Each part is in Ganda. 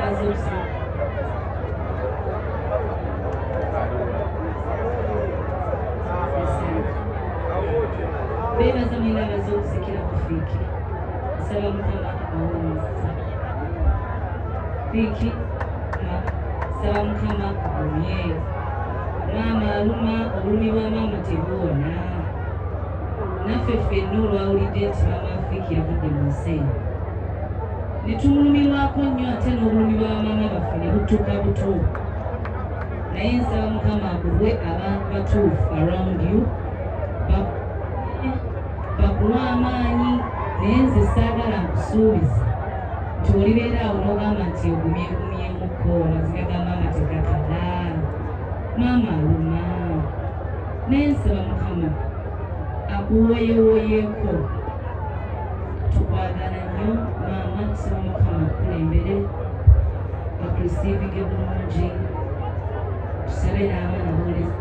Aze okusaba. Beebaza mwena abaze okusikira ku Fiiki. Nsaba Mukama abawe omukisa. Fiiki, nsaba Mukama akugumye. Maama aluma, obulumi bwa maama tebuwona. Naffe ffenna olwawulidde nti maama Fiiki yavudde mu nsi eno ne tumulumirwako nnyo, ate n'obulumi bwa bamaama baffe ne butuuka buto. Naye nsaba Mukama akuwe abantu batuufu around you bakuwa amaanyi. Naye nze saagala nkusuubiza nti olibeera awo n'ogamba nti ogumyegumyemuko. Amaziga ga maama tegakala, maama aluma. Naye nsaba Mukama akuwoyewoyeeko. Tukwagala nnyo maama. Tusaba Mukama akulembere, akureceivinge bulungi. Tusabe n'abaana boolezi,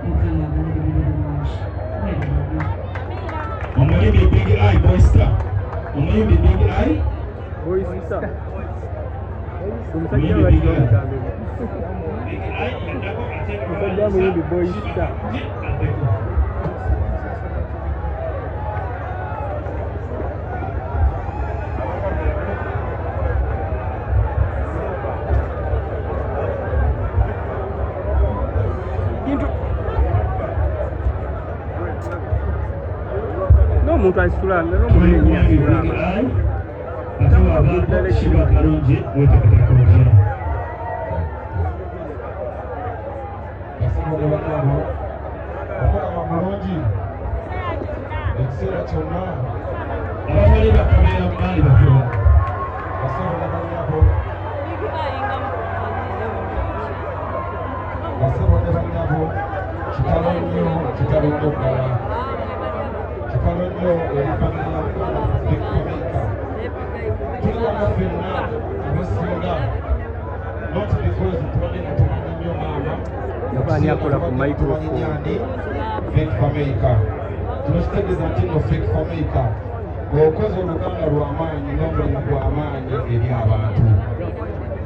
Mukama abalabirire bulungi. Mwebale nnyo. Omuyimbi Big Eye Boyster, omuyimbi Big Eye. Omusajja. Omuyimbi Big Eye. Musajja muyimbi Boy Star. Addeko. Kintu n'omuntu asitula n'omuntu yennyini Omuyimbi asitula Big amazzi. Eye, ate wavaako Shiba Kalungi, weteekateeka okukira. Bassebo ne bannyabo, Omukama mulungi ekiseera kyonna. Abatali bakamera maani batono. Bassebo ne bannyabo, bassebo ne bannyabo, kitalo nnyo, kitalo nnyo ddala, kitalo nnyo eri famire ya Fik Fameica. Tuli wano ffenna abasinga not because tubadde nga tumanyi nnyo maama. Yaba ani akola ku microphone? Ani Fik Fameica? Kino kitegeeza nti no Fik Fameica okoze oluganda lw'amaanyi n'omulimu gw'amaanyi eri abantu.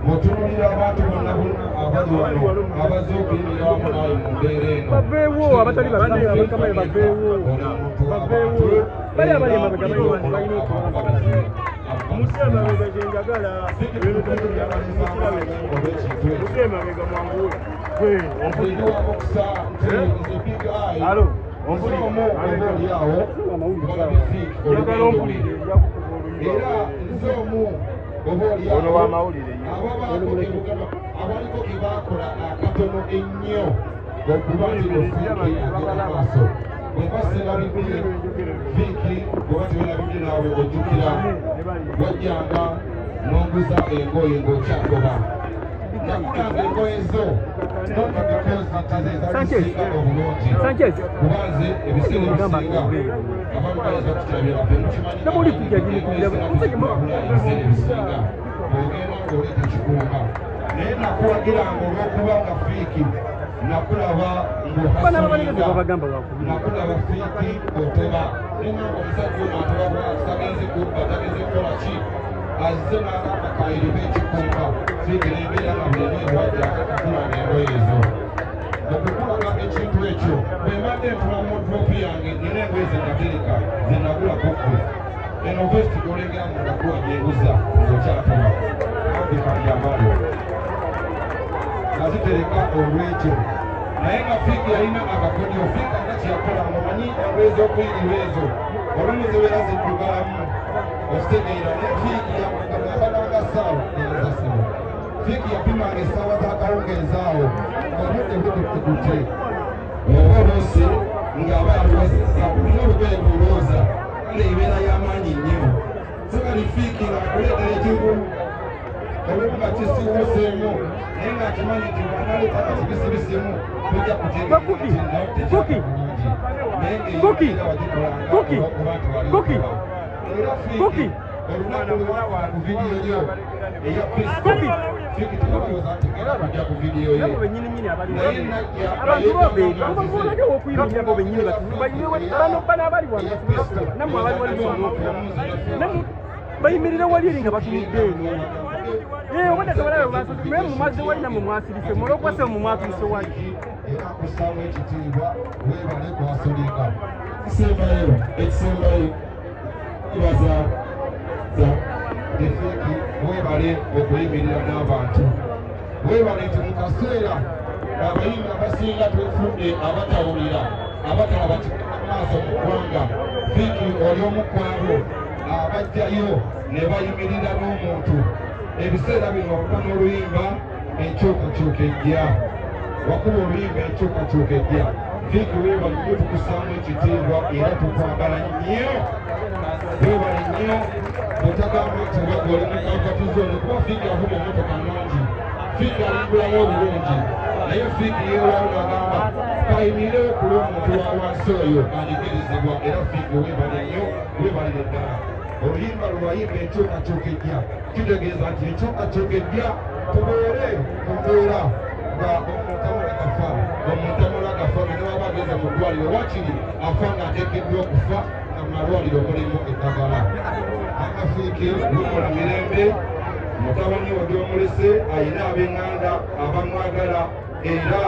Bw'otunuulira abantu bonna bonna abali wano abazze okuyimirira wamu naawe mu mbeera eno, Baveewo, abatali bakamera, bakamera baveewo. oli muntu Baveewo. w'abantu. Bali abali emabega balina okuba. Mudde emabega gye njagala. Olw'ekintu ekyo Mudde emabega mwanguwe. ndi wa mukisa nti nze Big Eye Alo, nze omu oba oli awo balabye Fik Njagala olugendo lwe. ompulire, nja kukuba oluyimba. Era nze omu oba oli Ono awo w'amawulire ye. ababaako abaliko ke baakola akatono ennyo okuba nti no Fiiki agenda maaso. Bwemba serabidde, Fiiki, bweba tewerabidde naawe, ojjukira wajjanga n'onguza engoye ng'okyagoba. Nakulanga engoye zo not because nti ze Sanchez. zazisinga obulungi, Sanchez. kuba nze ebiseera Ogamba ebisinga obeera. abamu bayinza okukirabira ffe mukimanyi. Nabo oli kujja gimukubira. Omusajja Ebiseera ebisinga bw'ogenda ng'oleeta ekikumba, naye nakuwagiranga olw'okuba nga Fiiki nakulaba Bano ababalengezi ng'ohustlinga. babagamba wakubiri. Nakulaba Fiiki otoba, nengamba omusajja ono atoba bwati, tagenze kubba, tagenze kukola ki, azze n'agamba kayiribe ekikumba. Fiiki nembeera nga buli lwewajja kulanga engoye ezo. Okukulaga ekintu ekyo, bwe mbadde ntula mu wardrobe yange, nina engoye ze natereka ze nagula kuggwe. Eno vest gy'olengera mu nakuwa gyebuza ng'okyatoba ambikanyambalo nazitereka olwekyo. Naye nga Fiiki yalina akakodyo. Fiiki alina kyeyakola. Omanyi engoye z'okuyiriwa ezo olumu zibeera ziddugalamu, okitegeera? Naye Fiiki yabalanga ssaawa nezasebo. Fiiki yapimanga essaawa z'akawungeezi awo obudde bututte, oba oluusi ng'aba alowooza olina olugoye lwolowooza, kale ebeera y'amaanyi nnyo. So kali Fiiki ng'akuleetera ekintu olumu nga kisiwuseemu, naye ng'akimanyi nti bw'analeeta nga kibisibisimu tojja Gwe Cookie, Cookie, Cookie, Cookie, Cookie, Era Fiiki, Cookie. olunaku lwewakola ku vidiyo yo eya Cookie. Fiiki, tebalowooza nti genda kujja ku vidiyo ye. Nabo bennyini nnyini abali Naye najja. Abantu babeeri olage wokuyimirira bo bennyini bano bano abali wano basobole okulaba. Nammwe abali wali musobola okulaba. Nammwe bayimirire wali eri nga batunudde eno. Obwedda tebalabe basozi naye mumazze wali nammwe mwasirise mulwokuba mwe mwatuuse wali. Era nkussaamu ekitiibwa, weebale kwasolinga. Ekisembayo, ekisembayo, ibaza Efiiki, weebale okuyimirira n'abantu, weebale nti mu kaseera abayimbi abasinga twefudde abatawulira, abatalaba kigenda maaso mu ggwanga. Fiiki oli omu ku abo abajjayo ne bayimirira n'omuntu. Ebiseera bino wakuba n'oluyimba Enkyukakyuka Ejja, wakuba oluyimba Enkyukakyuka Ejja. Fiiki weebale nnyo, tukussaamu ekitiibwa era tukwagala nnyo. Weebale nnyo otagamba nti oba oli mu comfort zone, kuba Fiiki avuga emmotoka nnungi, Fiiki ali mu bulamu obulungi, naye Fiiki yeewaawo n'agamba kayimirewo ku lw'omuntu wa wansi oyo anyigirizibwa. Era Fiiki weebale nnyo, weebalire ddala. Oluyimba lwe wayimba Enkyukakyuka Ejja kitegeeza nti enkyukakyuka ejja, tubeere ku mbeera nga omuntu amala gafa, omuntu amala gafa nga newaba agenze mu ddwaliro wakiri afa nga ateekeddwa okufa, nga mu malwaliro mulimu eddagala. Amafiiki, wumula mirembe. Mutabani wo gy'omulese ayina ab'eŋŋanda abamwagala, era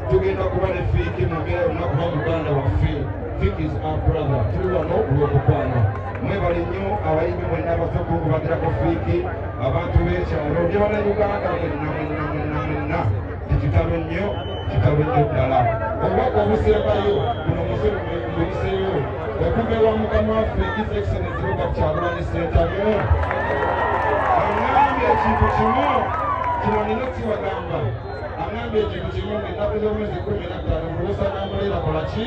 tugenda kuba ne Fiiki mu mbeera yonna kuba muganda waffe. Fiiki is our brother. Tuli wano olw'omukwano. Mwebale nnyo abayimbi mwenna abasooka okubagirako Fiiki, abantu b'ekyalo ne Bannayuganda mwenna mwenna mwenna mwenna. Tikitalo nnyo, kitalo nnyo ddala. Obubaka obusembayo buno musebe muyiseeyo okuva ewa mukama waffe His Excellence Robert Kyagulanyi Ssentamu. Aŋŋambye ekintu kimu, kino nina okukibagamba. Aŋŋambye ekintu kimu, ng'ennaku z'omwezi 15 buli lw'osanga kola ki?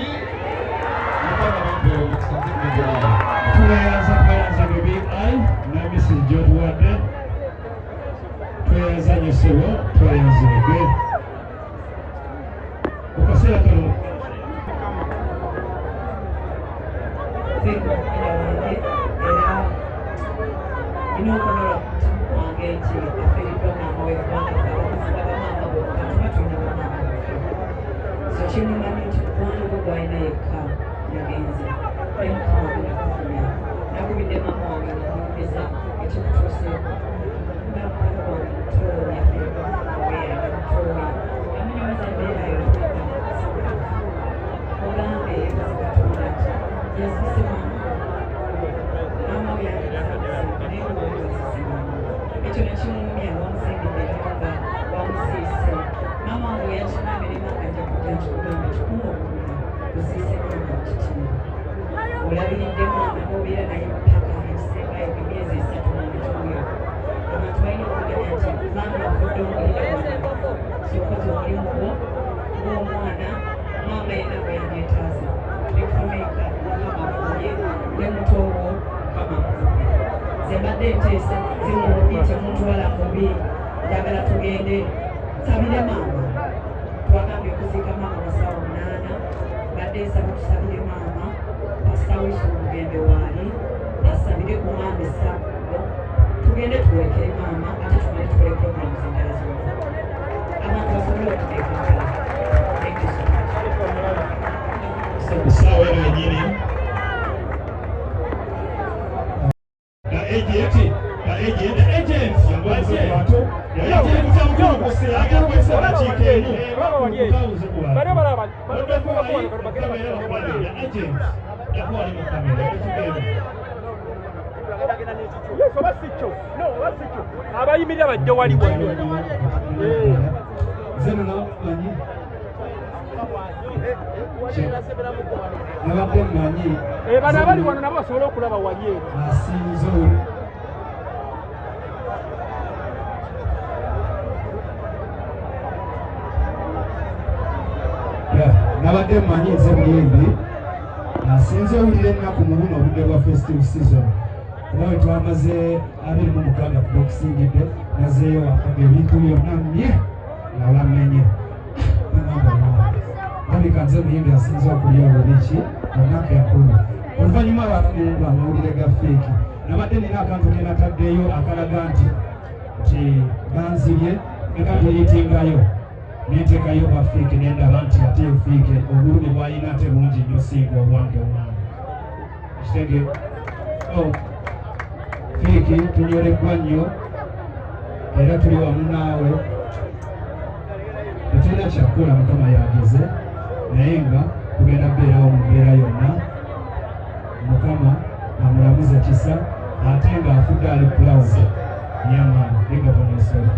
Mukama bampeera omukisa nzikugirayo. Tweyanza, tweyanza Big Eye n'emisi gy'otuwadde. Tweyanza nnyo ssebo, tweyanzirege ku kaseera kano. Fiiki muganda wange, era nina okunyola ku mutima gwange nti afiiriddwa maama we, kubanga ffe abakozi bamaama bokka tuba tulina bamaama baffe. So kinnuma nnyo nti mukwano gwe gwalina yekka yagenze, naye Mukama agenda kugumya. Nakubidde maama wange nga munyumiza ekikutuuseeko, nga mukwano gwange mutooyi afiiriddwa maama we, yalina mutooyi amunyumiza embeera yo. Mugambe yebaze Katonda nti yaziise maama, maama we yandikuziise, naye ng'omuziise maama. Ekyo nekimuumya. Wamuzimbidde ennyumba, wamuziise maama wange. Yakigambye ne maama ajja kujja nkikugambe kikuuma obukuumi, oziise maama mu kitiibwa, olabiridde maama n'obeera naye paka ekisembayo emyezi 3 maama kiwuyo. Abantu balina okumanya nti maama avudde omulira wano, sokoze omulimu gwo ng'omwana. Maama yenna bwe yandyetaaze nekumeeka, Mukama akugumye, ne mutoowo Mukama akugumye. Nze mbadde nteesa zimububi, temuntwala mubi, njagala tugende nsabire maama. Twagambye okuziika maama mu ssaawa 8. Mbadde nsaba tusabire maama. Pasita Wiso Omugembe waali asabire ku maama essaawa, tugende tuwekere maama, ate tumale tukole programs endala zonna, abantu basobole okuteekankala. Thank you so much. So, Essaawa eno yennyini the agent, the agent, the agent baje, the agent amukulukusi agala kwesa dakiika emu. Bano balaba. Oddako wali kamera bakulabye, the agent ddako wali mu kamera tugenda. Yes, oba si kyo, no, oba si kyo, abayimirira bajje wali wali. Nze nno manyi, nabadde mmanyi. Bano abali wano nabo basobole okulaba wali eri. Asinze Yeah, nabadde mmanyi nze muyimbi asinze owulira ennaku mu buno obudde bwa festive season, kuba we twamaze 26 ku Boxing Day, nazeeyo waka ebintu byonna mye nga bamenye. Nagamba, ndabika nze muyimbi asinze okulya obubiki ennaku enkulu. Oluvannyuma lwa amawulire ga Fiiki, nabadde nina akantu ke nataddeyo akalaga nti banzibye leka tuyitingayo, nenteekayo bwa Fiiki, nendaba nti ate Fiiki obulumi bwalina ate bungi nnyo singa obwange obwange kitege. Oh, Fiiki tunyoleddwa nnyo. Era tuli wamu naawe, tetulina kyakukola, Mukama yageze, naye nga tugenda kubeerawo mu mbeera yonna. Mukama amulamuze kisa, ate ng'afudde ali proud. Yeah man, big up on yourself.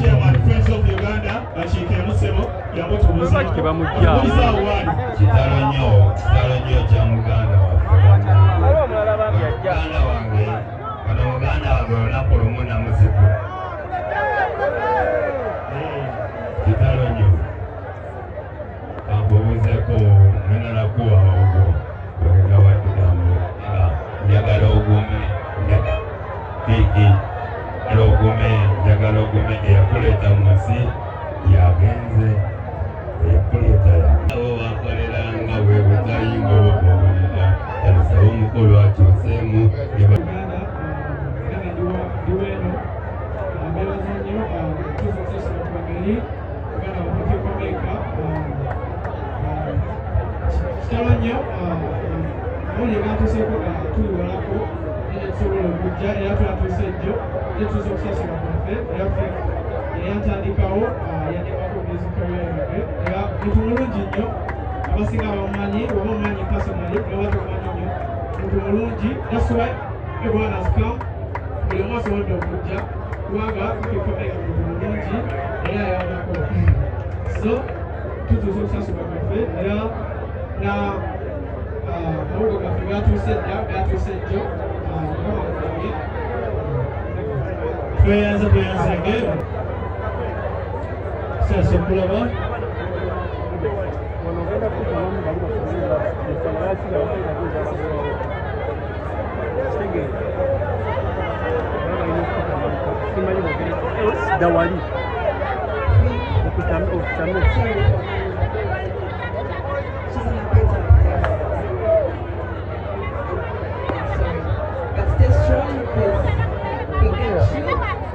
Chairman Friends of Uganda, bakiike musebo yamutubuza. Lwaki tebamuggyaawo? Obuuliza awo wali. Kitalo nnyo, kitalo nnyo kya muganda waffe, bannange. Waliwo omulala bambi ajja. Muganda wange ono, muganda wange, olunaku lumu namuziku. Kitalo nnyo. Kambubuuzeko ngenda nakuwa ogwo ogenda waddugambo nga njagala ogume kiiki njagala ogume, njagala ogume. Eyakuleeta mu nsi yagenze, eyakuleeta abo bakoleranga bwe butayinga obwobulira alusaba omukulu akyuseemu. Uganda, era nga ndiweeno mbebaza nnyo tuusa okusasira kwangeri Uganda bakikomeka. Kitalo nnyo amawulire gatuuseeko nga tuli walako, naye tusobola okujja era twatuuse ejjo era tuusa okusasira kwaffe. Era ffe eyantandikawo, yanyambako music career yange, era muntu mulungi nnyo. Abasinga bamumanyi, oba omumanyi personally oba tomumanyi nnyo, muntu mulungi. That's why everyone has come, buli omu asobodde okujja kubanga tukikomeka muntu mulungi era ayambako. So tutuusa okusasibwa kwaffe era na amawulire gaffe gatuuse dda, gatuuse jjo. Mukama mugamye. Tweyanza, tweyanzenge sasa okulaba. Wano ogenda kukutamu bali bakuzinga lwaki kitegeera balina okukutama, simanyi bogere dda wali okutame okutame. She's an epitome. Sorry. But stay strong because we got you.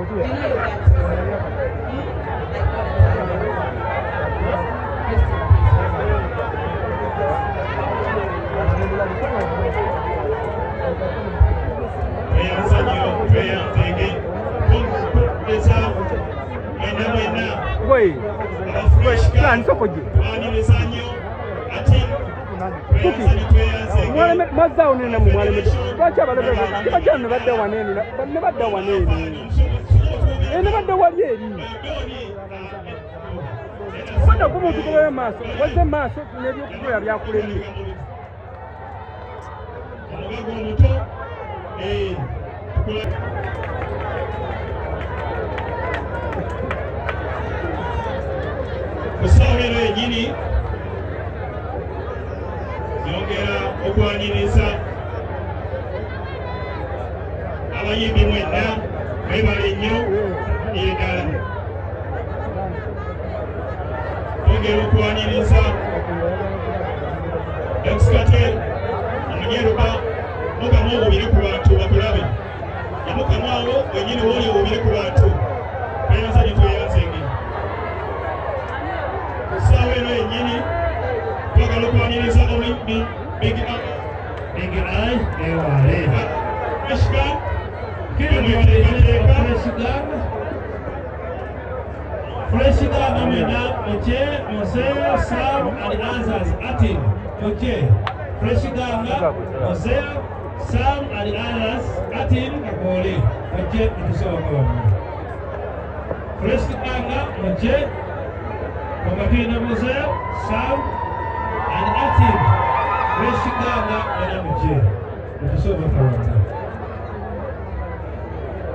You know you got me. Like all the time. Rest in peace. Tweyanza nnyo, tweyanzenge eza mwena mwena. We Aba Fresh Fulani soko gye. Twaniriza nnyo ate tweyanza nnyo, tweyanzenge. Mwazzaawo nene namwe mwalemedde. Lwaki abalebe tebajja ne badda wano eno, ne badda wano eno, ne badda wali eri obadda kuba otugobayo maaso, wazze maaso n'ebyokukola byakulemye. Omugaga omuto tukula. Ku ssaawa eno yennyini yongera okwaniriza abayimbi mwenna, mwebale nnyo ddala. Twongera okwaniriza Exkate omunyeruba, mukamu owubire ku bantu bakulabe, yamukamu awo wenyini wooli owubire ku bantu. Tweyanza nyo, tweyanzenge. Ku ssaawa eno yennyini twagala okwaniriza omuyimbi Big Big Eye ewale. Fresh Gang mweteekateeka. Fresh Gang, Fresh Gang mwena muje, Mose, Sam and others ati muje. Fresh Gang, Mose, Sam and others ati Kakole muje mutusoboka bamwe. Fresh Gang muje Omatwina, Mose, Sam and Atim. Fresh Gang mwena muje mutusoboka bamwe.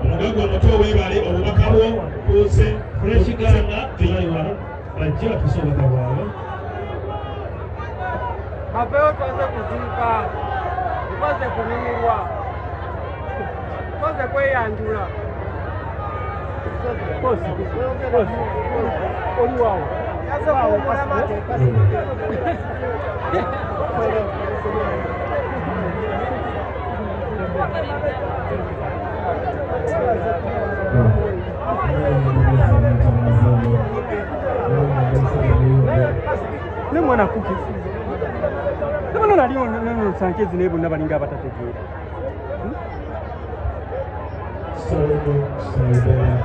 Omugaga omuto, weebale obubaka bwo tuuse. Fresh Gang tebali wano, bajje batusoboka bwabwe. Mapewo twaze kuziika, twaze kunyumirwa, twaze kweyanjula. Bosi, bosi, oli waawo. Ne mwana kuki nebano nali sankezi naye bonna balinga abatategeera. Kitalo nnyo, kitalo ddala.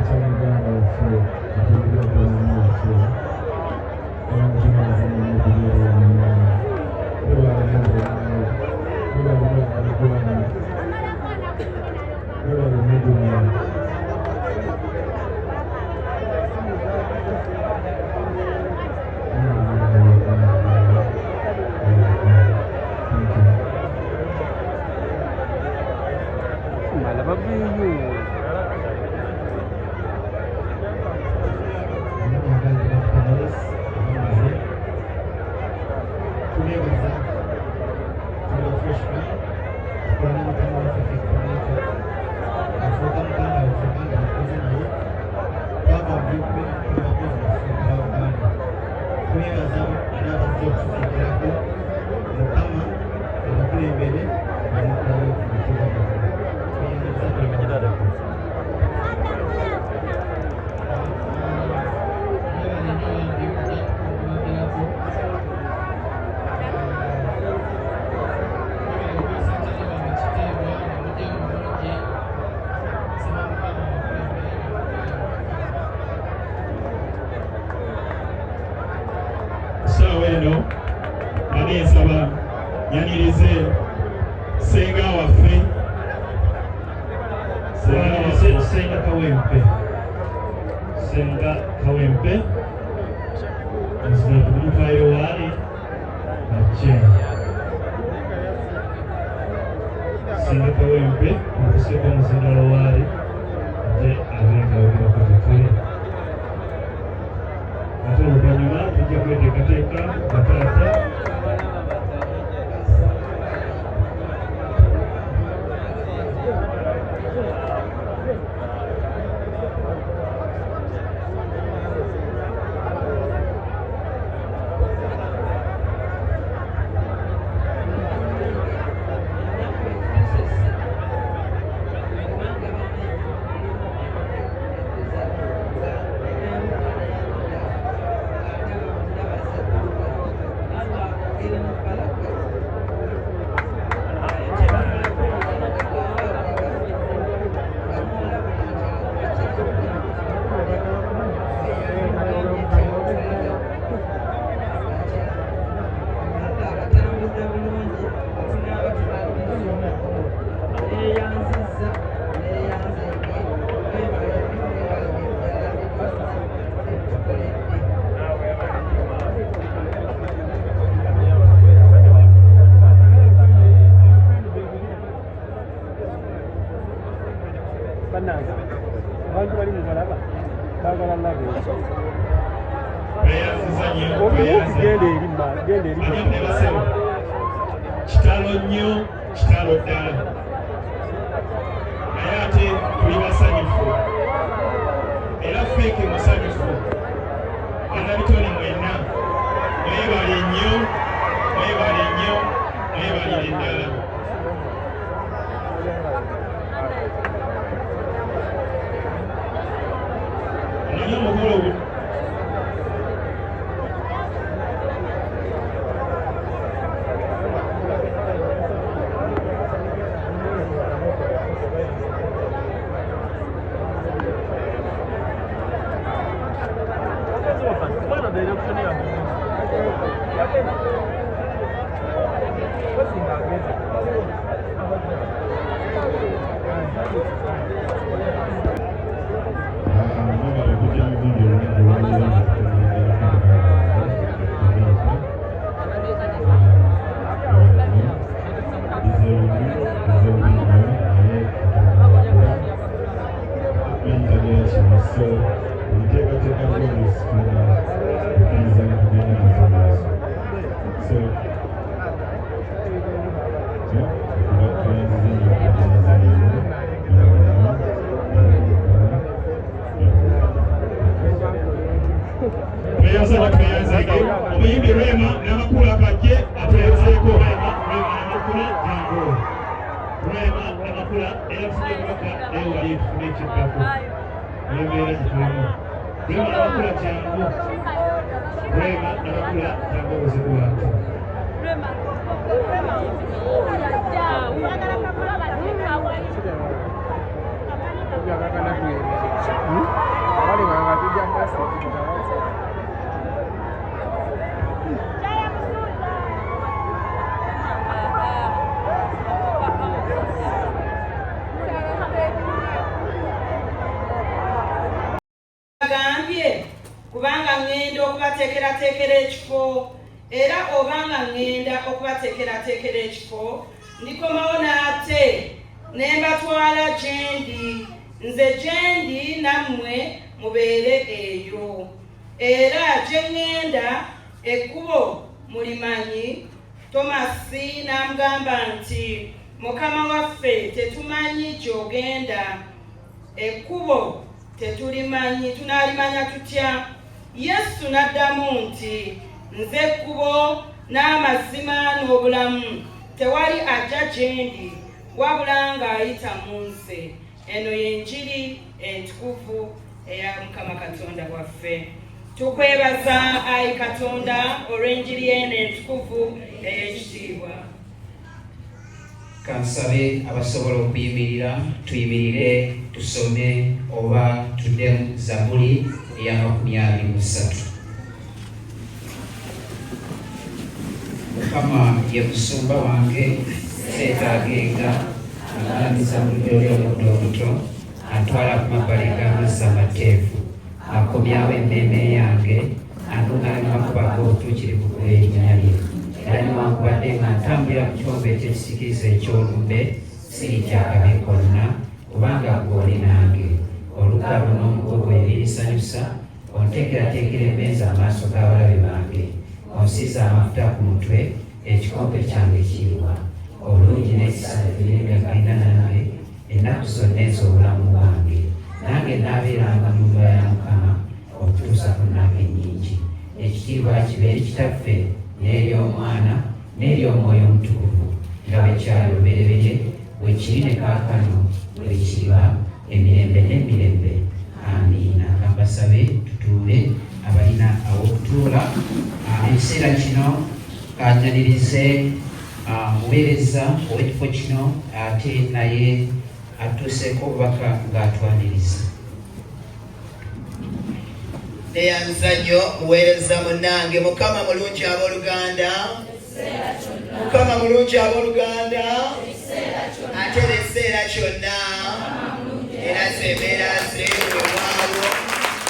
kya muganda waffe atulira ddala waffe era nga tunabaza nnyo okubeera wamu mwebale nnyo mwebale mwagala ggwanga mwebale mugumya. Thank you. Mala baveeyo. Amannya gange Dr. Morris Abamaze. Tubeebaza, tuli ba Fresh Band, tukola ne mukama waffe Fik Fameica, afuuka muganda waffe kubanga tukoze naye, twava mu by'okubeera tuli bakozi baffe abaluganda. Tubeebaza bonna abazze okutusiikirako, Mukama abakulembere nga muddayo mu bitiibwa byammwe. Tweyaniriza twebaza. Mwebale nnyo bambi okuwagirako. Mwebale okuweesa kyali wange ekitiibwa nga mujja mu bungi. Nsaba Mukama abakulembere nga muddayo mu bitiibwa. Ssaawa eno nali nsaba nyanirize ssenga waffe, ssenga waffe. Senga Kawempe, Senga Kawempe, nzira kumutwalire waali ajje. Senga Kawempe okuseeko omuzindalo waali ajje abe nga ayogerako gye tuli, ate oluvannyuma tujja kweteekateeka bataata. Abatambuza bulungi tunaaba tumaliriza neyanzizza neyanzenge mwebale nnyo mwebale ddala byonna ebitukoledde. Bannange, abantu bali mubalaba baagala love. Tweyanziza nnyo. Omuwuki, genda eri ma, genda eri. Banyamu ne basebo, kitalo nnyo, kitalo ddala, naye ate tuli basanyufu era Fik musanyufu. Bannabitone mwenna mwebale nnyo, mwebale nnyo, mwebalire ddala. Omanyi omukolo guno. Mwebale okujja mu gundi olunaku olwaleero nga tukomeredde muganda wange Fameica. Bize bubi, bize bubi nnyo, naye Katonda yakola. Tumanyi kimu, so enteekateeka z'oluusi tulina kukkiriza ne tugenda nazo maaso. So tuba tweyanziza nnyo okujjaniza nnyo. Mwebale nnyo, mwebale ddala, mwebale ddala. Tweyanza nnyo, tweyanzege. Omuyimbi Rema n'Amakula kajje atweyanzeeko. Rema, Rema Namakula, jangu. Rema Namakula, era tufunye omubaka naye wali tufune ekiddako olw'embeera gye tulimu. Rema Namakula, jangu. Rema Namakula, jangu obuzibu bantu. okubateekerateekera ekifo, era obanga ŋŋenda okubateekerateekera ekifo, ndikomawo n'ate ne mbatwala gye ndi, nze gye ndi nammwe mubeere eyo. Era gye ŋŋenda ekkubo mulimanyi. Tomasi n'amugamba nti, Mukama waffe, tetumanyi gy'ogenda, ekkubo tetulimanyi, tunaalimanya tutya? Yesu n'addamu nti, Nze kkubo n'amazima n'obulamu, tewali ajja gye ndi wabula ng'ayita mu nze. Eno y'enjiri entukuvu eya Mukama Katonda waffe. Tukwebaza ayi Katonda olw'enjiri eno entukuvu ey'ekitiibwa. Kansabe abasobola okuyimirira tuyimirire tusome oba tuddemu Zabbuli eya 23. Mukama ye musumba wange, seetaagenga, angalamiza mu ludda ly'omuddo omuto, antwala ku mabbali g'amazzi amateefu, akomyawo emmeeme yange, anduŋŋamya mu makubo ag'obutuukirivu ku lw'erinnya lye. Era newankubadde nga ntambulira mu kiwonvu eky'ekisiikirize eky'olumbe, siritya kabi konna, kubanga ggwe oli nange. Olugga lwo n'omugo gwo ebinsanyusa, onteekerateekera emmeeza mu maaso g'abalabe bange. Onsiize amafuta ku mutwe, ekikompe kyange kiyiwa. Obulungi n'ekisa tebirirekagenda nange ennaku zonna ez'obulamu bwange, nange naabeeranga mu nnyumba ya Mukama okutuusa ku nnaku ennyingi. Ekitiibwa kibe eri Kitaffe n'eri Omwana n'eri Omwoyo Omutukuvu, nga bwe kyali olubereberye, bwe kiri ne kaakano, bwe kiriba emirembe n'emirembe. Amiina. Kambasabe tutuule abalina aw'okutuula. Ekiseera kino kanyanirize muweereza ow'ekifo kino ate naye atuuseeko obubaka ng'atwaniriza. Neyanza nnyo muweereza munnange. Mukama mulungi abooluganda, Mukama mulungi abooluganda, ate era ekiseera kyonna, era zembeera ze weewaawo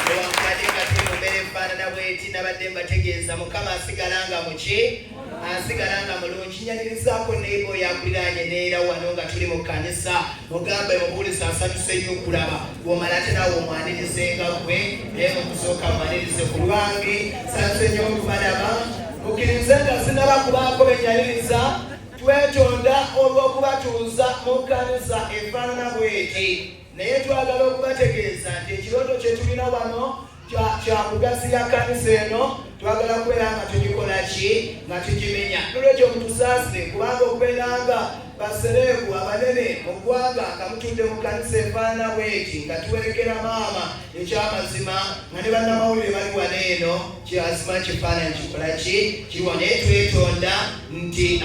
newankubadde nga tuli mu mbeera efaanana bweti, nabadde mbategeeza Mukama asigala nga muki asigala nga mulungi. Nyanirizaako neighbor oyo akuliraanye neera wano nga tuli mu kkanisa, mugambe mubuulizi asanyuse nnyo okulaba bw'omala ate naawe omwanirize nga ggwe, naye mu kusooka mwanirize ku lwange. Nsanyuse nnyo okubalaba, mukkirize nga sinaba kubaako benyaniriza, twetonda olw'okubatuuza mu kkanisa efaanana bweti, naye twagala okubategeeza nti ekirooto kye tulina wano kya kugaziya kkanisa eno. Twagala kubeera nga tugikola ki nga tugimenya. Nolwekyo mutusaasire, kubanga okubeera nga basereebu abanene mu ggwanga nga mutudde mu kkanisa efaanana bweti nga tuwerekera maama, ekyamazima nga ne bannamawulire bali wano eno, kyazima kifaananyi kikola ki kiriwa. Naye twetonda nti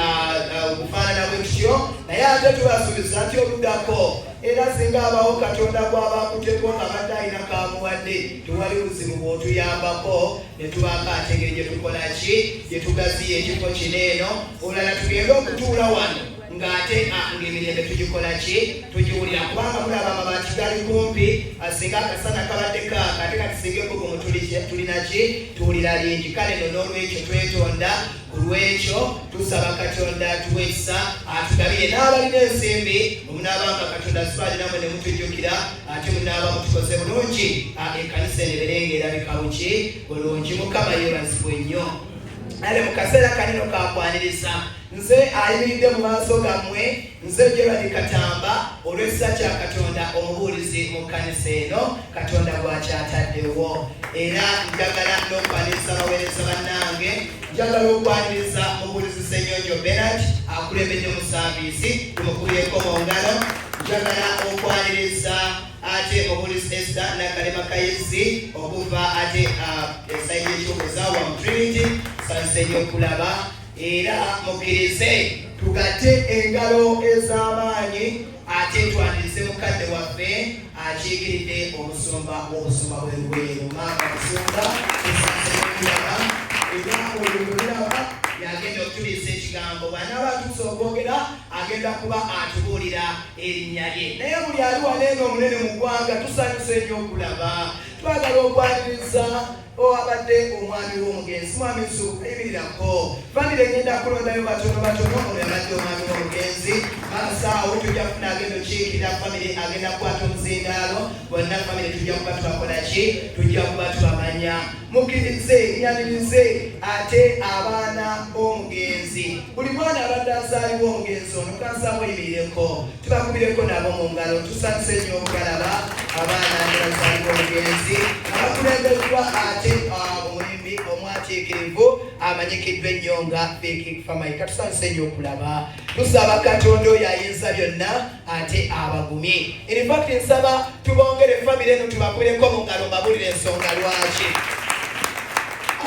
okufaanana bwe tutyo, naye ate tubasuubiza nti oluddako era singa abawo Katonda gw'aba akutteko nga badde alina kamuwadde, tewali buzibu bw'otuyambako ne tubaako ate engeri gye tukola ki gye tugaziya ekifo kino eno, olulala tugende okutuula wano ng'ate ng'emirembe tugikola ki tugiwulira, kubanga mulaba amabaati gali kumpi, singa akasana kabadde kaaka, ate kati singa ebbugumu tulina ki tuwulira lingi. Kale no n'olwekyo twetonda ku lw'ekyo, tusaba Katonda atuwe ekisa, atugabire n'abalina ensimbi. Omunaabanga Katonda sibaali namwe ne mutujjukira, ate munaaba mutukoze bulungi, ekkanisa eno ebeere ng'erabika buki bulungi. Mukama yeebazibwe nnyo. Ale mu kaseera kanino kakwaniriza nze ayimiridde mu maaso gammwe, nze Gerald Katamba, olw'ekisa kya Katonda omubuulizi mu kkanisa eno Katonda gwakyataddewo. Era njagala n'okwaniriza abaweereza bannange. Njagala okwaniriza mubuulizi Ssenyonjo Bernard akulembedde mu saaviisi, tumukubyeko mu ngalo. Njagala okwaniriza ate mubuulizi Esther Nakalema Kayizzi okuva ate esayidi eky'okuza wa mu Trinity, nsanyuse nnyo okulaba. Era mukkirize tugatte engalo ez'amaanyi ate twanirize mukadde waffe akiikiridde omusumba w'obusumba bw'Eruweero, maama musumba esakulaba, era oyo gwemulaba yagenda okutuliisa ekigambo. Bw'anaaba atuuse okwogera agenda kuba atubuulira erinnya lye, naye buli ali wano eno omunene mu ggwanga tusanyuse nnyo okulaba. Twagala okwaniriza Owabadde omwami w'omugenzi mwami Nsubuga yimirirako. Famire egenda kulondayo batono batono. Ono yabadde omwami w'omugenzi. Maaso awo tujja kufuna agenda okiikirira famire, agenda kukwata omuzindaalo. Bonna famire tujja kuba tubakola ki? Tujja kuba tubamanya. Mukkirize nyanirize ate abaana b'omugenzi. Buli mwana abadde azaalibwa omugenzi ono kansaba oyimirireko, tubakubireko nabo mu ngalo. Tusanyuse nnyo okubalaba abaana abazaalibwa omugenzi abakulembeddwa ate omuyimbi omwatiikirivu amanyikiddwa ennyo nga Fik Fameica. Tusanyuse nnyo okulaba. Tusaba Katonda oyo ayinza byonna ate abagumye. In fact nsaba tubongere famire eno tubakubireko mu ngalo, mbabulire ensonga lwaki.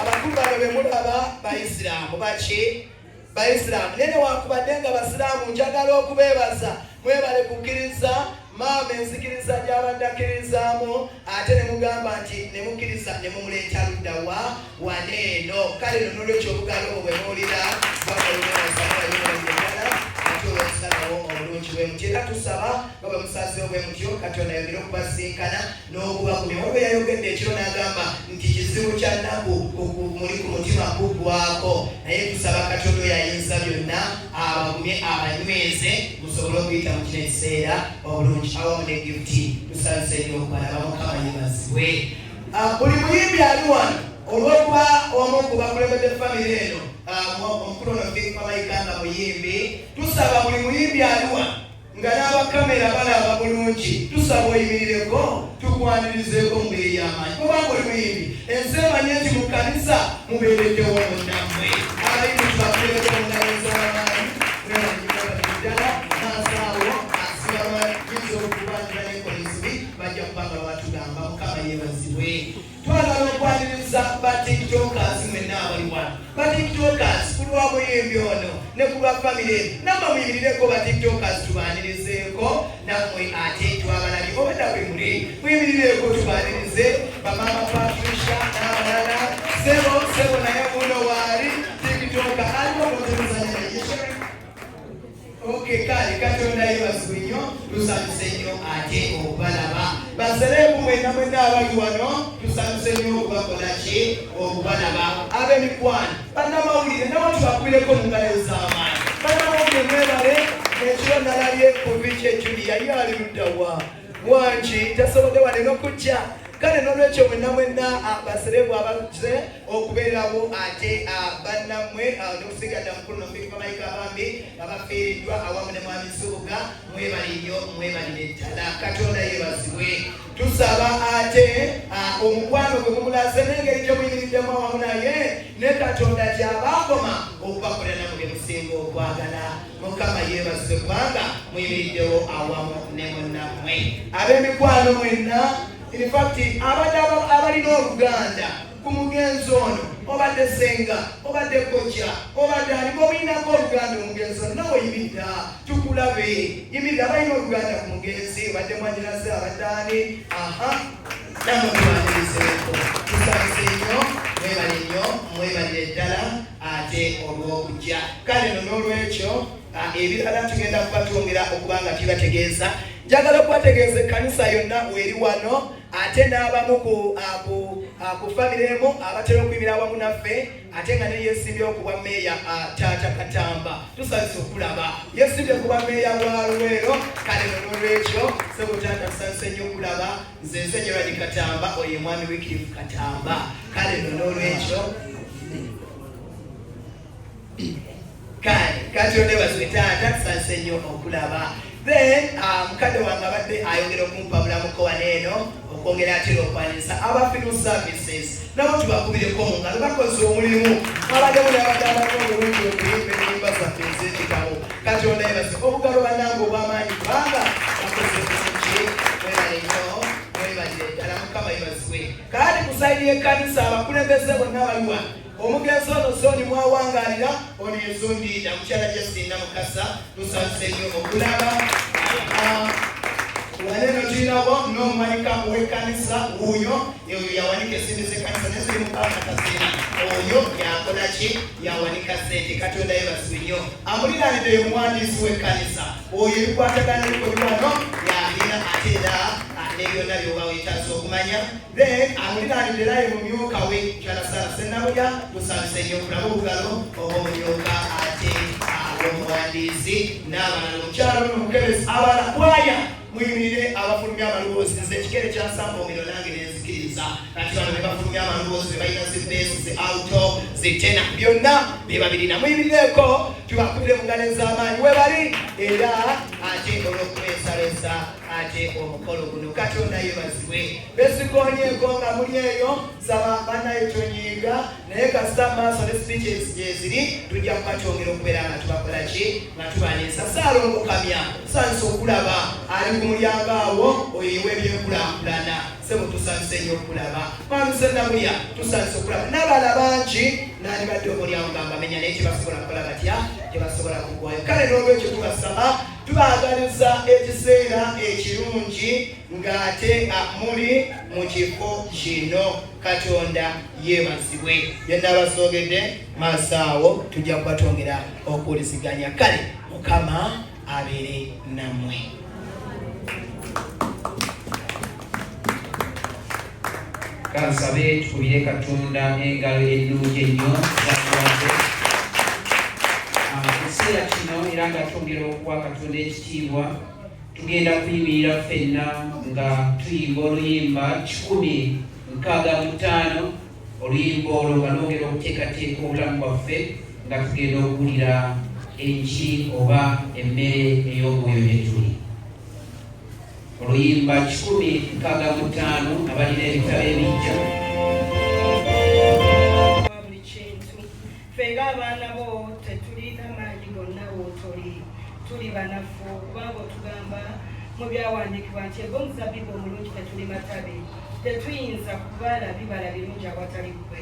Abakulu bano be mulaba Bayisiraamu baki? Bayisiraamu. Naye newankubadde nga Basiraamu, njagala okubeebaza, mwebale kukkiriza maama enzikiriza gy'abadde akkirizaamu, ate ne mugamba nti ne mukkiriza ne mumuleeta ludda wa wano eno. Kale no nolwekyo obugalo obwo bwe muwulira bwamala ate olw'okusalawo obulungi bwe mutyo, era tusaba nga bwe musazeewo bwe mutyo, Katonda ayongere okubasinkana n'okubagumya. Waliwo yayogedde ekiro n'agamba nti kizibu kya nnaku muli ku mutima kuggwako, naye tusaba Katonda oyo ayinza byonna abagumye, abanyweze, musobole okuyita mu kino ekiseera obulungi awamu ne Gift. Tusanyuse nnyo okubalaba. Mukama yebazibwe. Buli muyimbi ali wano, olw'okuba omu ku bakulembedde famire eno, omukulu ono Fik Fameica nga muyimbi, tusaba buli muyimbi ali wano nga n'abakamera balaba bulungi, tusaba oyimirireko tukwanirizeeko mu ngeri y'amaanyi, kubanga oli muyimbi. Ensi emanye nti mu kkanisa mubeereddewo munnammwe. Abayimbi tubakulembedde mu ngalo ez'amaanyi. Ddala maaso awo asibabayinza okubanira n'enkola ensobi, bajja kuba nga batugamba. Mukama yeebazibwe. Twagala okwaniriza ba TikTokers mwenna abali wano. Ba TikTokers, ku lwa muyimbi ono ne ku lwa famire, nammwe muyimirireko. Ba TikTokers tubaanirizeeko nammwe, ate twabalabye obadda bwe muli, muyimirireko tubaanirize. Bamaama Patricia n'abalala, sebo sebo naye muno waali TikToker aliwo notemuzanya naye. Okay, kale Katonda yeebazibwe nnyo, tusanyuse nnyo ate okubalaba. Basereebu mwenna mwenna abali wano, tusanyuse nnyo okubakola ki? Okubalaba. Ab'emikwano, bannamawulire nabo tubakubireko mu ngalo ez'amaanyi. Bannamawulire mwebale. Ekiro nalabye ku Vice Junior, yali ali luddawa wangi, tasobodde wane n'okujja. Kale n'olwekyo mwenna mwenna basereebu abazze okubeerawo ate bannammwe n'okusigadda mukulu no Fik Fameica bambi abafiiriddwa awamu ne mwami Nsubuga, mwebale nnyo, mwebalire ddala. Katonda yeebazibwe. Tusaba ate omukwano gwe mumulaze n'engeri gye muyimiriddemu awamu naye, ne Katonda gy'abaakoma okubakolera nammwe bye musinga okwagala. Mukama yeebazibwe kubanga muyimiriddewo awamu ne munnammwe. Ab'emikwano mwenna, in fact abadde abalina oluganda ku mugenzi ono, obadde senga, obadde kojja, obadde ani, ng'omuyinako oluganda omugenzi ono, nawe yimirira tukulabe. Yimirira abalina oluganda ku mugenzi, obadde mwanyinaze, abadde ani, aha, nammwe tubanirizeeko. Tusanyuse nnyo, mwebale nnyo, mwebalire ddala ate olw'okujja. Kale no n'olwekyo ebirala tugenda kuba twongera okuba nga tubategeeza. Njagala okubategeeza ekkanisa yonna weeri wano, ate n'abamu ku famire emu abatera okuyimira awamu naffe, ate nga ne yeesimbyewo ku bwa meeya, taata Katamba, tusanyuse okulaba yeesimbye ku bwa meeya bwa Luweero. Kale no n'olwekyo sebo taata, tusanyuse nnyo okulaba. Nze nze Gerard Katamba, oyo ye mwami Wycliffe Katamba. Kale no n'olwekyo kale Katonda ebazwe. Taata, tusanyuse nnyo okulaba. Then mukadde wange abadde ayongera okumpabulamuko wano eno okwongera atera okwaniriza aba funeral services, nabo tubakubireko mu ngalo, bakoze omulimu. Abaddemu n'abadde abamu obulungi okuyimba ennyimba zaffe ez'ekitabo. Katonda yebaze. Obugalo bannange obw'amaanyi, kubanga bakoze bulungi. Mwebale nnyo, mwebalire ddala. Mukama yebazibwe. Kandi ku side y'ekkanisa abakulembeze bonna bali wano. Omugenzi ono zone mwawangalira, ono ye zone leader mukyala Justin Namukasa, tusanyuse nnyo okulaba. Wano tulinawo n'omuwanika w'ekkanisa wuuyo, oyo yawanika ensimbi z'ekkanisa neziri mu kaseera, oyo yakola ki? Yawanika ssente. Katonda yebazibwe nnyo. Amuliraanidde ye muwandiisi w'ekkanisa, oyo ebikwatagana ebikoli wano yabirina, ate era ne ne byonna by'oba weetaaze okumanya. Then amuliraanidde era ye mumyuka we Mukyala Sarah Ssenabulya. Tusanyuse nnyo okulaba obugalo obw'omumyuka ate omuwandiisi n'abalala. Omukyala ono mukebezi abala kwaya muyimirire abafulumya amaloboozi. Nze ekikere kyansamba omuliro nange nenzikiriza. Kati bano be bafulumya amaloboozi, be balina zi beesi, zi alto, zi tena, byonna be babirina. Muyimirireko tubakubire mu ngalo ez'amaanyi webali era ate olw'okubeesalesa ate omukolo guno. Katonda yebazibwe. Besikonyeeko nga muli eyo, nsaba bannaye tonyiiga, naye kasita maaso ne speeches gyeziri tujja kuba twongera okubeera nga tubakola ki nga tubaniriza. Ssaalongo Kamya, nsanyuse okulaba ali ku mulyango awo, oyo ew'ebyenkulaakulana. Ssebo tusanyuse nnyo okulaba. Mwami Sennabulya, tusanyuse okulaba n'abalala bangi nandibadde oba olyawo nga mbamenya, naye tebasobola kukola batya, tebasobola kugwayo. Kale n'olwekyo tubasaba, tubaagaliza ekiseera ekirungi ng'ate muli mu kifo kino. Katonda yeebazibwe. Byonna basoogedde maaso awo tujja kuba twongera okuwuliziganya. Kale Mukama abeere nammwe. Kansabe tukubire Katonda engalo ennungi ennyo zakuwadde ekiseera kino, era nga twongera okuwa Katonda ekitiibwa, tugenda kuyimirira ffenna nga tuyimba oluyimba 165, oluyimba olwo nga lwongera okuteekateeka obulamu bwaffe nga tugenda okuwulira enjiri oba emmere ey'omwoyo gye tuli. Oluyimba 165, abalina ebitabo ebijja. Buli kintu ffe ng'abaana bo tetulina maanyi gonna wootoli, tuli banafu, kubanga otugamba mu byawandiikibwa nti ego omuzabbibu omulungi, tetuli matabi, tetuyinza kubala bibala birungi awatali ggwe.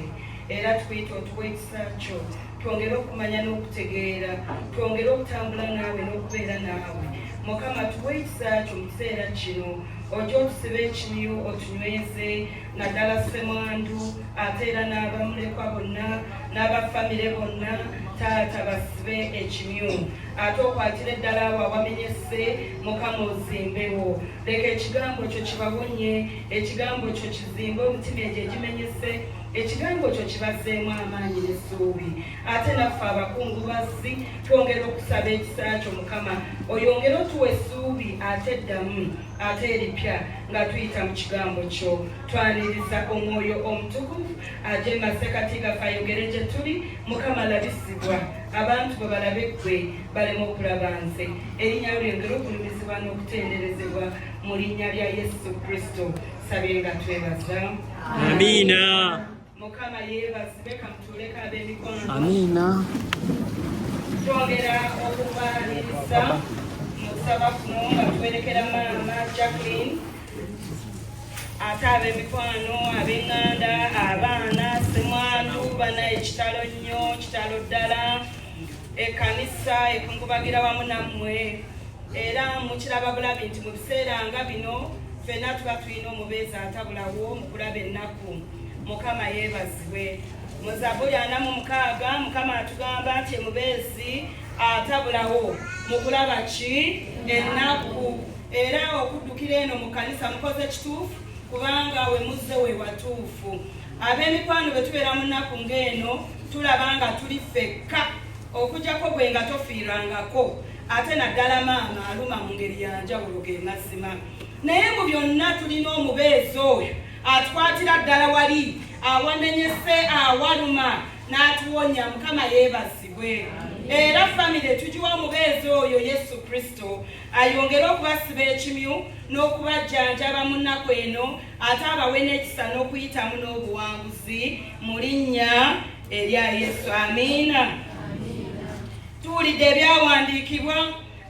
Era tuyita otuwa ekisa kyo twongere okumanya n'okutegeera, twongere okutambula naawe n'okubeera naawe. Mukama, tuwe ekisa kyo mu kiseera kino, ojja otusibe ekimyu, otunyweze, naddala ssemwandu, ate era n'abamulekwa bonna n'abafamire bonna. Taata, basibe ekimyu, ate okwatire ddala awo awamenyese. Mukama, ozimbewo, leka ekigambo kyo kibawonye, ekigambo kyo kizimbe omutima egyo egimenyese, ekigambo kyo kibazzeemu amaanyi n'essuubi. Ate naffe abakungubazi twongera okusaba ekisa kyo, Mukama, oyongere otuwa essuubi ate eddamu ate eripya nga tuyita mu kigambo kyo. Twaniriza Omwoyo Omutukuvu aje mu masekati gaffe ayogere gye tuli. Mukama, labisibwa abantu bwe balabe ggwe, baleme okulaba nze. Erinnya lyo lyongere okulumizibwa n'okutenderezebwa mu linnya lya Yesu Kristo sabye nga twebaza. Amiina. Mukama yeebazibwe. Kamutuuleko ab'emikwano. Amiina. Twongera okubaaniriza mu kusaba kuno nga tuwerekera maama Jacqueline, ate ab'emikwano, ab'eŋŋanda, abaana, ssemwandu bana. Ekitalo nnyo, kitalo ddala. Ekkanisa ekungubagira wamu nammwe, era mukiraba bulabi nti mu biseera nga bino ffenna tuba tulina omubeezi atabulawo mu kulaba ennaku. Mukama yeebazibwe. Mu Zabuli 46 Mukama atugamba nti omubeezi atabulawo mu kulaba ki ennaku. Era okuddukira eno mu kkanisa mukoze kituufu, kubanga we muzze we watuufu. Ab'emikwano, bwe tubeera mu nnaku ng'eno tulaba nga tuli ffekka, okuggyako gwe nga tofiirwangako, ate naddala maama aluma mu ngeri ya njawulo, ge mazima. Naye mu byonna tulina omubeezi oyo atukwatira ddala wali awamenyese, awaluma, n'atuwonya. Mukama yeebazibwe. Era famire tugiwa omubeezi oyo Yesu Kristo, ayongere okubasiba ekimyu n'okubajjanjaba mu nnaku eno, ate abawe n'ekisa n'okuyitamu n'obuwanguzi mu linnya erya Yesu. Amiina. Tuwulidde ebyawandiikibwa,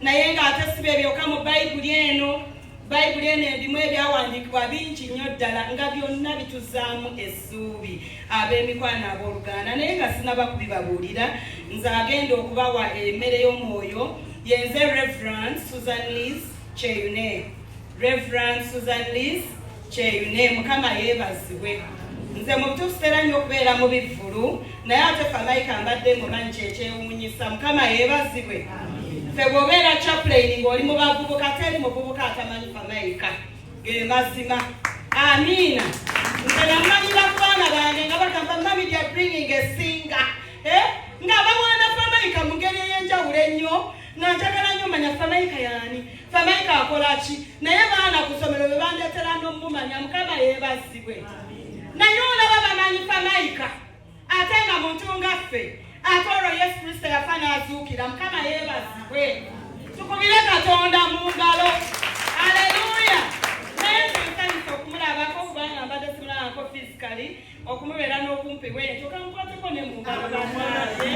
naye ng'ate si bye byokka mu Bayibuli eno. Bayibuli eno erimu ebyawandiikibwa bingi nnyo ddala nga byonna bituzaamu essuubi, ab'emikwano, abooluganda. Naye nga sinaba kubibabuulira, nze agenda okubawa emmere y'omwoyo yenze Reverend Susan Liz Kyeyune. Reverend Susan Liz Kyeyune. Mukama yeebazibwe. Nze mu butuufu sitera nnyo okubeera mu bivvulu, naye ate famaika mbadde mumanyi kyekyewuunyisa. Mukama yeebazibwe. Ffe bw'obeera chaplain ng'oli mu bavubuka, teri muvubuka atamanyi famaika. Ge mazima. Amiina. Nze namanyira ku baana bange nga bagamba mami they are bringing a singer. Eh? Nga bawana Famaika mu ngeri ey'enjawulo ennyo nga njagala nnyo manya Famaika yaani, Famaika akola ki? Naye baana ku ssomero be bandeetera n'omumanya. Mukama yeebazibwe. Naye olaba bamanyi Famaika ate nga muntu nga ffe, ate olwo Yesu Kristo yafa n'azuukira. Mukama yeebazibwe. Tukubire Katonda mu ngalo. Aleluya. Naye nze nsanyusa okumulabako kubanga mbadde simulabako physically, okumubeera n'okumpi bwentyo kamukwateko ne mu ngalo bannange.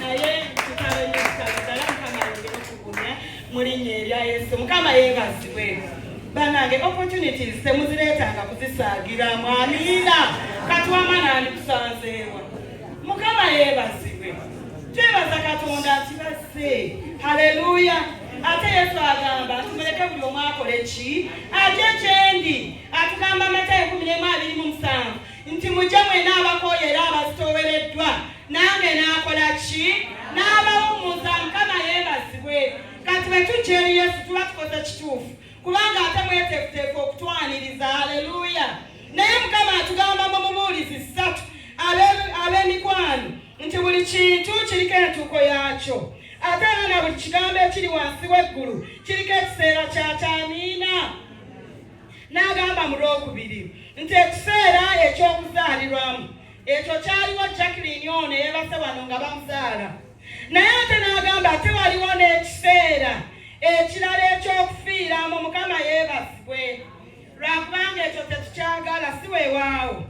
Naye kitalo nnyo, kitalo ddala. Mukama ayongere okugumya mu linnya erya Yesu. Mukama yeebazibwe. Bannange, opportunities temuzireetanga kuzisaagiramu. Amiina. Kati wama nandikusanzeewa. Mukama yeebazibwe. Twebaza Katonda nti bazze. Haleluya. Ate Yesu agamba nti muleke buli omu akole ki? Ate kyendi atugamba Matayo 11:27 nti mujje mwena abakooye era abazitoowereddwa, nange n'akola ki? N'abawummuza. Mukama yeebazibwe. Kati bwe tujja eri Yesu tuba tukoze kituufu, kubanga ate mweteefuteefu okutwaniriza. Haleluya. Naye Mukama atugamba mu Mubuulizi 3, ab'emikwano, nti buli kintu kiriko entuuko yaakyo, ate era na buli kigambo ekiri wansi w'eggulu kiriko ekiseera kyakyo. Amiina. N'agamba mu Lwokubiri nti ekiseera eky'okuzaalirwamu ekyo kyaliwo. Jacqueline ono eyeebase wano nga bamuzaala, naye ate n'agamba ate waliwo n'ekiseera ekirala ekyokufiiramu. Mukama yeebazibwe. Lwakubanga ekyo tetukyagala, si weewaawo?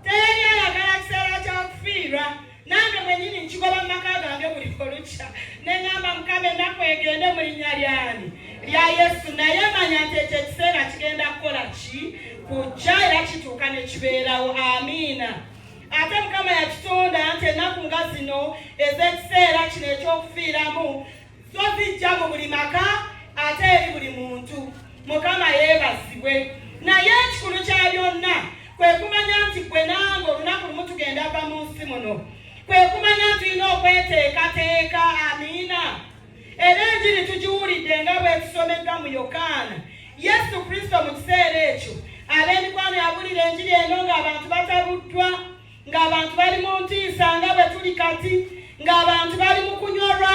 Teri ayagala kiseera kyakufiirwa. Nange mwenyini nkigoba mu maka gange buli olukya, neŋŋamba Mukama ennaku egende mu linnya lyani? Lya Yesu. Naye manya nti ekyo ekiseera kigenda kukola ki? Kujja, era kituuka ne kibeerawo. Amiina. Ate Mukama yatutonda nti ennaku nga zino ez'ekiseera kino ekyokufiiramu zo zijja mu buli maka ate eri buli muntu. Mukama yeebazibwe. Naye ekikulu kya byonna kwe kumanya nti gwe nange olunaku lumu tugenda va mu nsi muno, kwe kumanya nti tulina okweteekateeka. Amiina. Era enjiri tugiwulidde nga bwetusomeddwa mu Yokaana. Yesu Kristo mu kiseera ekyo, ab'emikwano, yabulira enjiri eno ng'abantu batabuddwa, ng'abantu bali mu ntiisa nga bwe tuli kati, ng'abantu bali mu kunyolwa.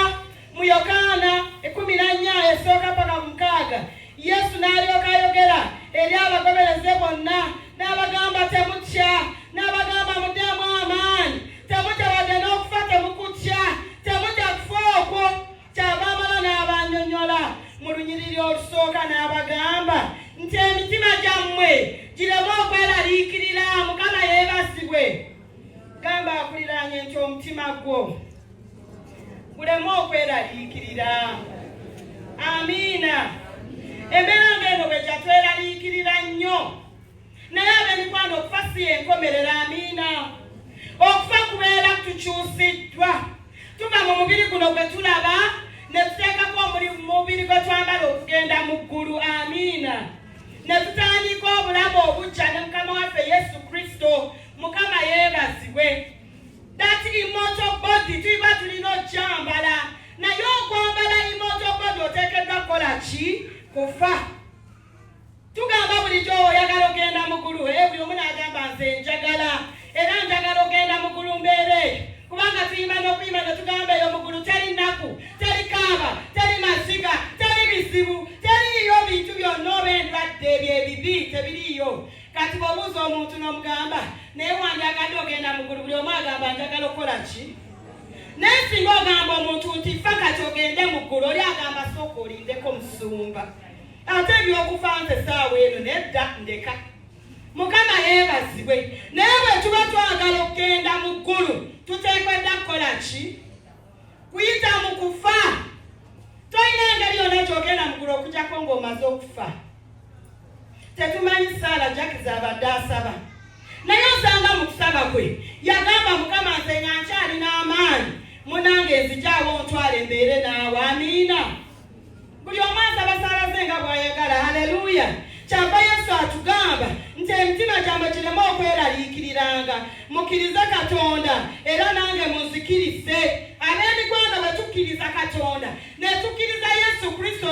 Mu Yokaana 14 esooka paka 6, Yesu n'alyoka ayogera eri abagobereze bonna n'abagamba, "Temutya." N'abagamba, "Muddemu amaanyi, temutya wadde n'okufa temukutya, temutya kufa okwo." Kyava amala n'abanyonyola mu lunyiriri olusooka n'abagamba nti emitima gyammwe gireme okweraliikirira. Mukama yeebazibwe. Gamba akuliraanye nti omutima gwo guleme okweraliikirira. Amiina. Embeera ng'eno bwe gyatweraliikirira nnyo, naye ab'emikwano, okufa si yenkomerero. Amiina. Okufa kubeera tukyusiddwa, tuva mu mubiri guno gwe tulaba ne tuteekako omubiri gwe twambala okugenda mu ggulu. Amiina. Ne tutandika obulamu obujja ne Mukama waffe Yesu Kristo. Mukama yeebazibwe. That immortal body tuba tulina okyambala, naye okwambala immortal body oteekeddwa kukola ki? Kufa. Tugamba bulijjo oyagala ogenda mu ggulu, buli omu n'agamba nze njagala, era njagala ogenda mu ggulu mbeera eyo, kubanga tuyimba n'okuyimba ne tugamba eyo mu ggulu teri nnaku, teri kaaba, teri maziga, teri bizibu, teriiyo bintu byonna oba endwadde, ebyo ebibi tebiriiyo. Kati bw'obuuza omuntu n'omugamba, "Naye wandyagadde ogenda mu ggulu?" Buli omu agamba, "Njagala okukola ki?" Naye singa ogamba omuntu nti fa kati ogende mu ggulu, oli agamba, "Sooka olindeko musumba, ate ebyokufa nze saawa eno nedda, ndeka." Mukama yeebazibwe. Naye bwe tuba twagala okugenda mu ggulu, tuteekeddwa kukola ki? Kuyita mu kufa. Tolina engeri yonna gyogenda mu ggulu okujjako ng'omaze okufa. Tetumanyi saala Jackie z'abadde asaba, naye osanga mu kusaba kwe yagamba, "Mukama, nze nga nkyalina amaanyi, munange nzijaawo ntwala embeere naawe." Amiina. Buli omu asaba saala ze nga bw'ayagala. Haleluya. Kyava Yesu atugamba nti emitima gyammwe gireme okweraliikiriranga, mukkirize Katonda era nange munzikirize. Ab'emikwano, bwe tukkiriza Katonda ne tukkiriza Yesu Kristo.